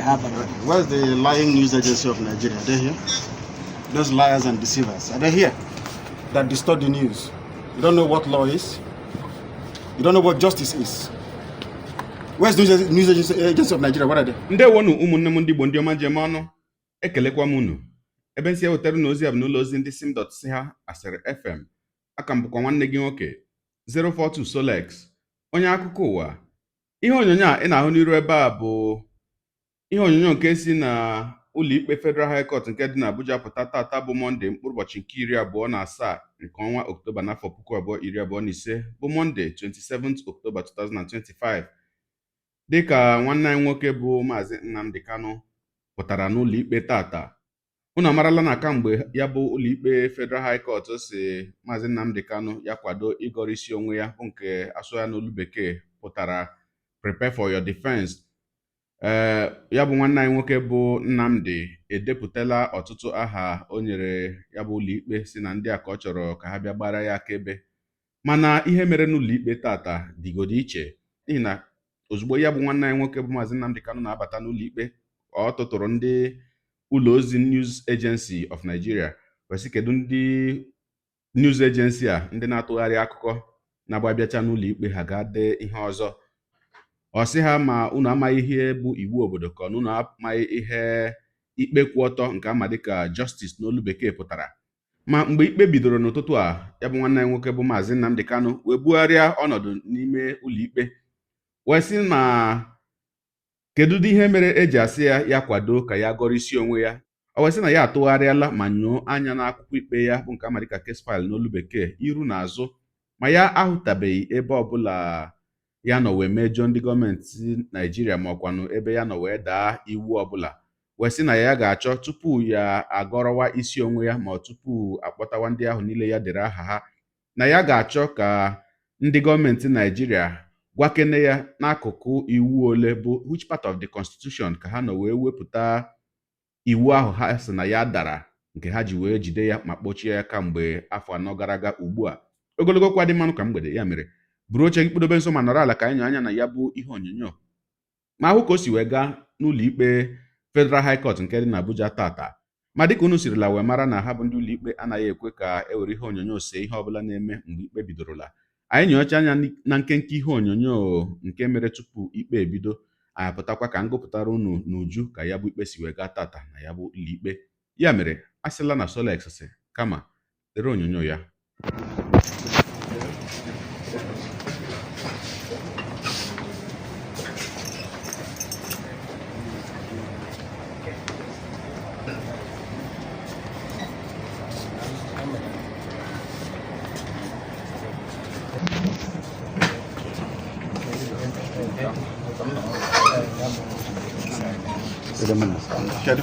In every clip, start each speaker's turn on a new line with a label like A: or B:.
A: Ha bara.
B: Where's the lying news agency of Nigeria? Are they here? Those liars and deceivers. Are they here? That distort the news. You don't know what law is. You don't know what justice is. Where's the news agency of Nigeria? What are they?
C: Ndewonu ụmụnne m ndị Igbo, ndị ọma njem ọnụ, ekelekwa m unu. Ebe nsi ewetara unu ozi a bụ n'ụlọ ozi ndị sim dot si ha asịrị FM. Aka m bụkwa nwanne gị nwoke 042 Solex, onye akụkọ ụwa. Ihe onyonyo a ị na-ahụ n'iru ebe a bụ ihe onyonyo nke si na ụlọikpe Federal High Court nke dị n'Abuja pụta tata bụ Mọnde, mkpụrụ ụbọchị nke 27 nke ọnwa Oktoba n'afọ 2025, bụ Mọnde 27 Oktoba 2025, dịka nwanne anyị nwoke bụ Maazị Nnamdi Kanu pụtara n'ụlọikpe tata. Unu amarala na kamgbe ya bụ ụlọikpe Federal High Court si Maazị Nnamdi Kanu ya kwado ịgọrọ isi onwe ya, bụ nke asụ ya n'olu bekee pụtara "prepare for your defense". Ee, ya bụ nwanne anyị nwoke bụ Nnamdi edepụtala ọtụtụ aha o nyere ya bụ ụlọikpe, si na ndị a ka ọ chọrọ ka ha bịa gbara ya akaebe. Mana ihe mere n'ụlọikpe tata dịgodo iche, n'ihi na ozugbo ya bụ nwanne anyị nwoke bụ Maazị Nnamdi Kanu na-abata n'ụlọikpe, ọ tụtụrụ ndị ụlọ ozi News Agency of Nigeria kwesị, kedu ndị news agency a, ndị na-atụgharị akụkọ na-agba bịacha n'ụlọikpe ha ga dee ihe ọzọ. Ọ sị ha ma unu amaghị ihe bụ iwu obodo, ka unu amaghị ihe ikpe kwụ ọtọ nke ama dịka justice n'olu bekee pụtara. Ma mgbe ikpe bidoro n'ụtụtụ a, ya bụ nwanne anyị nwoke bụ Maazị Nnamdi Kanu wee bugharịa ọnọdụ n'ime ụlọikpe, wee sị na kedu ụdị ihe mere eji asị ya ya kwado ka ya gọrọ isi onwe ya. O wee sị na ya atụgharịala ma nyoo anya n'akwụkwọ ikpe ya, bụ nke ama dịka case file n'olu bekee, iru na azụ, ma ya ahụtabeghị ebe ọbụla ya nọ wee mejọọ ndị gọọmenti Naijiria, ma ọkwanụ ebe ya nọ wee daa iwu ọbụla. Wee sị na ya ga-achọ tupu ya agọrọwa isi onwe ya, ma ọ tupu akpọtawa ndị ahụ niile ya dere aha ha, na ya ga-achọ ka ndị gọọmenti Naijiria gwakene ya n'akụkụ iwu ole, bụ which part of the constitution ka ha nọ wee wepụta iwu ahụ ha sị na ya dara, nke ha ji wee jide ya ma kpọchie ya kamgbe afọ 4 gara aga ugbu a. Ogologo kwa dị mmanụ ka mgbede ya mere, buru oche gị kpụdobe nso ma nọrọ ala ka anyị nyọ anya na ya bụ ihe onyonyo ma hụ ka o si wee gaa n'ụlọ ikpe Federal High Court nke dị n'Abuja tata. Ma dịka unu sirila wee mara na ha bụ ndị ụlọikpe anaghị ekwe ka e were ihe onyonyo see ihe ọbụla na-eme mgbe ikpe bidorola, anyị nyocha anya na nkenke ihe onyonyo nke mere tupu ikpe ebido. Anyị apụtakwa ka m gụpụtara unu n'uju ka ya bụ ikpe si wee gaa tata na ya bụ ụlọikpe. Ya mere, a sịla na Solex si kama lere onyonyo ya.
B: Kedu?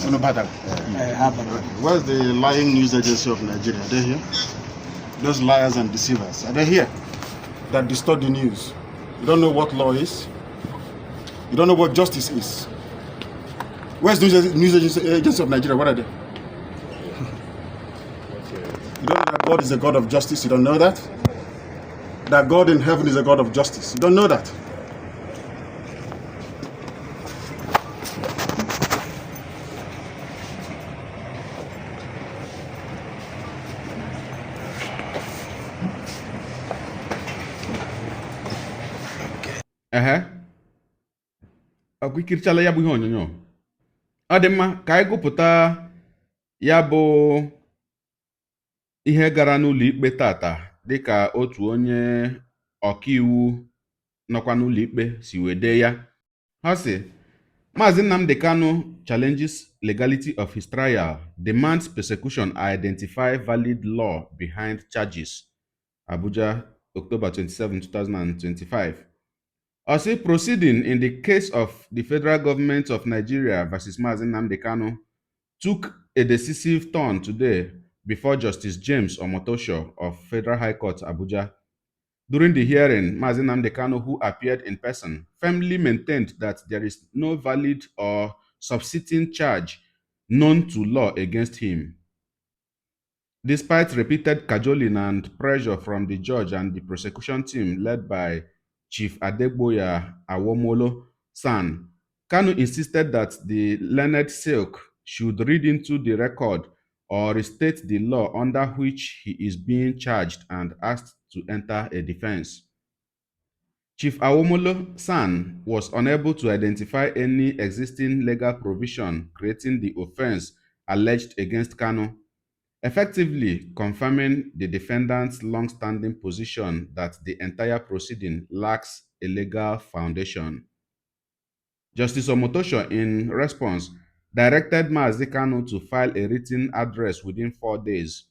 B: Unu batara.
A: Ee, ha bara.
B: Where's the lying news agency of Nigeria? Are they here? Those liars and deceivers. Are they here? That distort the news. You don't know what law is. You don't know what justice is. Where's the news agency of Nigeria? What are they? You don't know that God is a God of justice. You don't know that? That God in heaven is a God of justice. You don't know that?
C: Ehe, ọkwa ikirichala ya bụ ihe onyonyo. Ọ dị mma ka anyị gụpụta ya bụ ihe gara n'ụlọ ikpe tata, dịka otu onye ọkaiwu nọkwa n'ụlọ ikpe si wee dee ya. Ha sị, Maazị Nnamdi Kanu challenges legality of his trial, demands prosecution identify valid law behind charges. Abuja, October 27, 2025. Ọ sị, proceeding in the case of the federal government of Nigeria versus Maazị Nnamdi Kanu took a decisive turn today before Justice James Omotosho of Federal High Court, Abuja. During the hearing, Mazi Nnamdi Kanu, who appeared in person, firmly maintained that there is no valid or subsisting charge known to law against him. Despite repeated cajoling and pressure from the judge and the prosecution team led by Chief Adegboyega Awomolo SAN, Kanu insisted that the learned silk should read into the record or restate the law under which he is being charged and asked to enter a defense. Chief Awomolo San was unable to identify any existing legal provision creating the offense alleged against Kanu, effectively confirming the defendant's long-standing position that the entire proceeding lacks a legal foundation. Justice Omotosho, in response, directed Mazi Kanu to file a written address within 4 days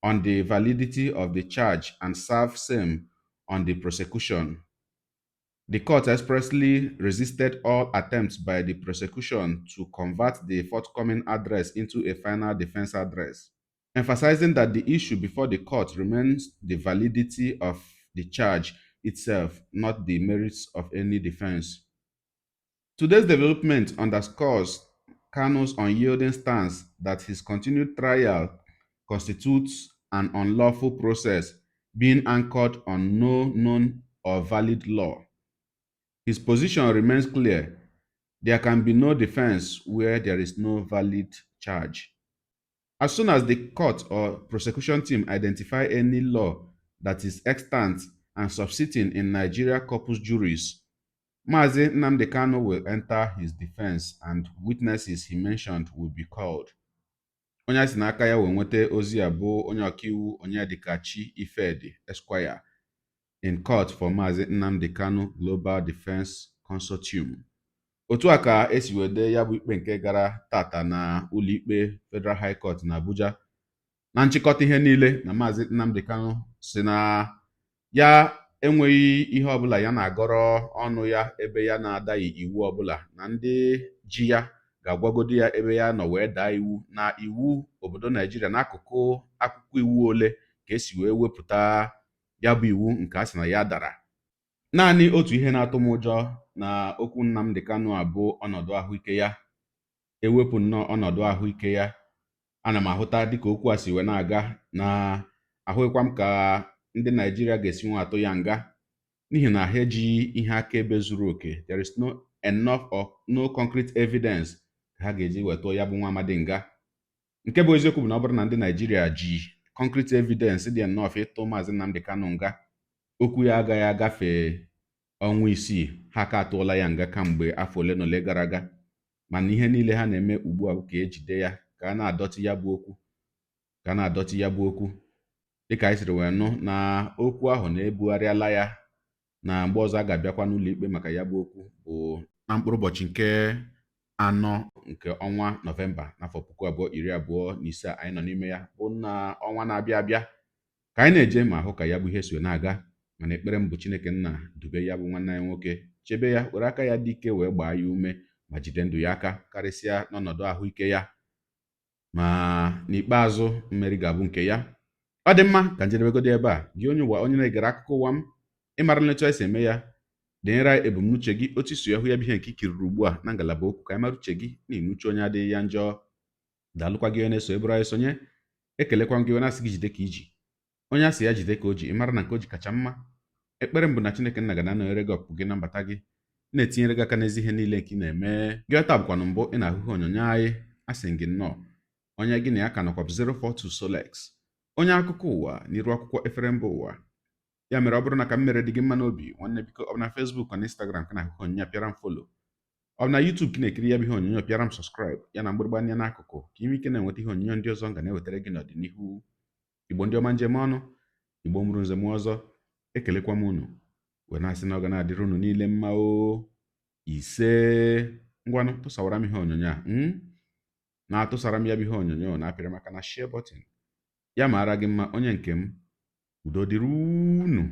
C: on the validity of the charge and serve same on the prosecution. The court expressly resisted all attempts by the prosecution to convert the forthcoming address into a final defense address, emphasizing that the issue before the court remains the validity of the charge itself, not the merits of any defense. Today's development underscores Kanu's unyielding stance that his continued trial constitutes an unlawful process being anchored on no known or valid law. His position remains clear: there can be no defense where there is no valid charge. As soon as the court or prosecution team identify any law that is extant and subsisting in Nigeria corpus juris, Mazi Nnamdi Kanu will enter his defense and witnesses he mentioned will be called. Onye a si n'aka ya wee nweta ozi a bụ onye ọkaiwu Onyedikachi Ifedi, Esquire, in court for Mazi Nnamdi Kanu Global Defense Consortium. Otu a ka esi wee dee ya bụ ikpe nke gara tata na ụlọikpe Federal High Court na Abuja. Na nchịkọta ihe niile, na Maazị Nnamdi Kanu si na ya enweghị ihe ọbụla ya na-agọrọ ọnụ ya ebe ya na-adaghị iwu ọbụla, na ndị ji ya ga-agwagodo ya ebe ya nọ wee daa iwu na iwu obodo Naijiria, n'akụkụ akwụkwọ iwu ole ka esi wee wepụta ya bụ iwu nke a sị na ya dara. Naanị otu ihe na-atụ m ụjọ na okwu Nnamdi Kanu abụ ọnọdụ ahụike ya. Ewepụ nnọọ ọnọdụ ahụike ya, ana m ahụta dịka okwu a si wee na-aga na ahụghịkwa m ka ndị Naijiria ga-esi nwe atụ ya nga, n'ihi na ha ejighị ihe akaebe zuru oke. There is no enough or no concrete evidence ka ha ga-eji wetụọ ya bụ nwa amadi nga. Nke bụ eziokwu bụ na ọ bụrụ na ndị Naijiria ji concrete evidence dị enough ịtụ Maazị Nnamdi Kanu nga, okwu ya agaghị agafe ọnwa 6. Ha ka atụọla ya nga kamgbe afọ ole na ole gara aga, mana ihe niile ha na-eme ugbu a bụ ka ejide ya, ka a na-adọtị ya bụ okwu, ka a na-adọtị ya bụ okwu. Dịka anyị siri wee nụ na okwu ahụ na-ebugharịala ya, na mgbe ọzọ a ga-abịakwa n'ụlọ ikpe maka ya bụ okwu bụ na mkpụrụ ụbọchị nke 4 nke ọnwa Nọvemba n'afọ 2025 a anyị nọ n'ime ya, bụ na ọnwa na-abịa abịa, ka anyị na-eje ma hụ ka ya bụ ihe so na-aga. Mana ekpere m bụ Chineke nna dube ya bụ nwanne anyị nwoke, chebe ya, were aka ya dị ike wee gbaa ya ume ma jide ndụ ya aka, karịsịa n'ọnọdụ ahụike ya. Ma n'ikpeazụ, mmeri ga-abụ nke ya. Ọ dị mma, ka njedebegodo ebe a. Gị onye ụwa, onye na-egere akụkọ ụwa m, ịmara etu anyị si eme ya, denyere anyị ebumnuche gị, otu isi hụ ya bụ ihe nke ikiriri ugbu a na ngalaba okwu, ka anyị mara uche gị na uche onye adịghị ya njọ. Daalụkwa gị onye na-eso eburu anyị sonye. Ekelekwa m gị onye asị gị jide ka iji, onye asị ya jide ka o ji. Ịmara na nke o ji kacha mma. Ekpere m bụ na Chineke nna ga na-anọnyere gị, ọpụpụ gị na mbata gị, na-etinyere gị aka n'ezi ihe niile nke ị na-eme. Gị taa bụkwanụ mbụ ị na-ahụ ihe onyonyo anyị, asị gị nnọọ. Onye gị na ya ka nọkwa bụ 042 Solex, onye akụkọ ụwa n'iru akwụkwọ efere mba ụwa. Ya mere, ọ bụrụ na ka m mere dị gị mma n'obi, nwanne, biko, ọ bụ na Facebook na Instagram ka na-ahụ ihe onyonyo, pịara m follow. Ọ bụ na YouTube ka ị na-ekiri ya bụ ihe onyonyo, pịara m subscribe ya na mgbịrịgba anya n'akụkụ, ka ime ike na-enweta ihe onyonyo ndị ọzọ m ga na-ewetara gị n'ọdịnihu. Igbo ndị ọma, njem ọnụ, Igbo mụrụ nze m ọzọ, ekelekwa m unu wee na-asị na ọ ga na-adịrị unu niile mma o. Ise. Ngwanụ, tụsawara m ihe onyonyo a, na-atụsara m ya bụ ihe onyonyo, na-apịrị maka na share button. Ya mara gị mma, onye nke m. Udo dịrị unu.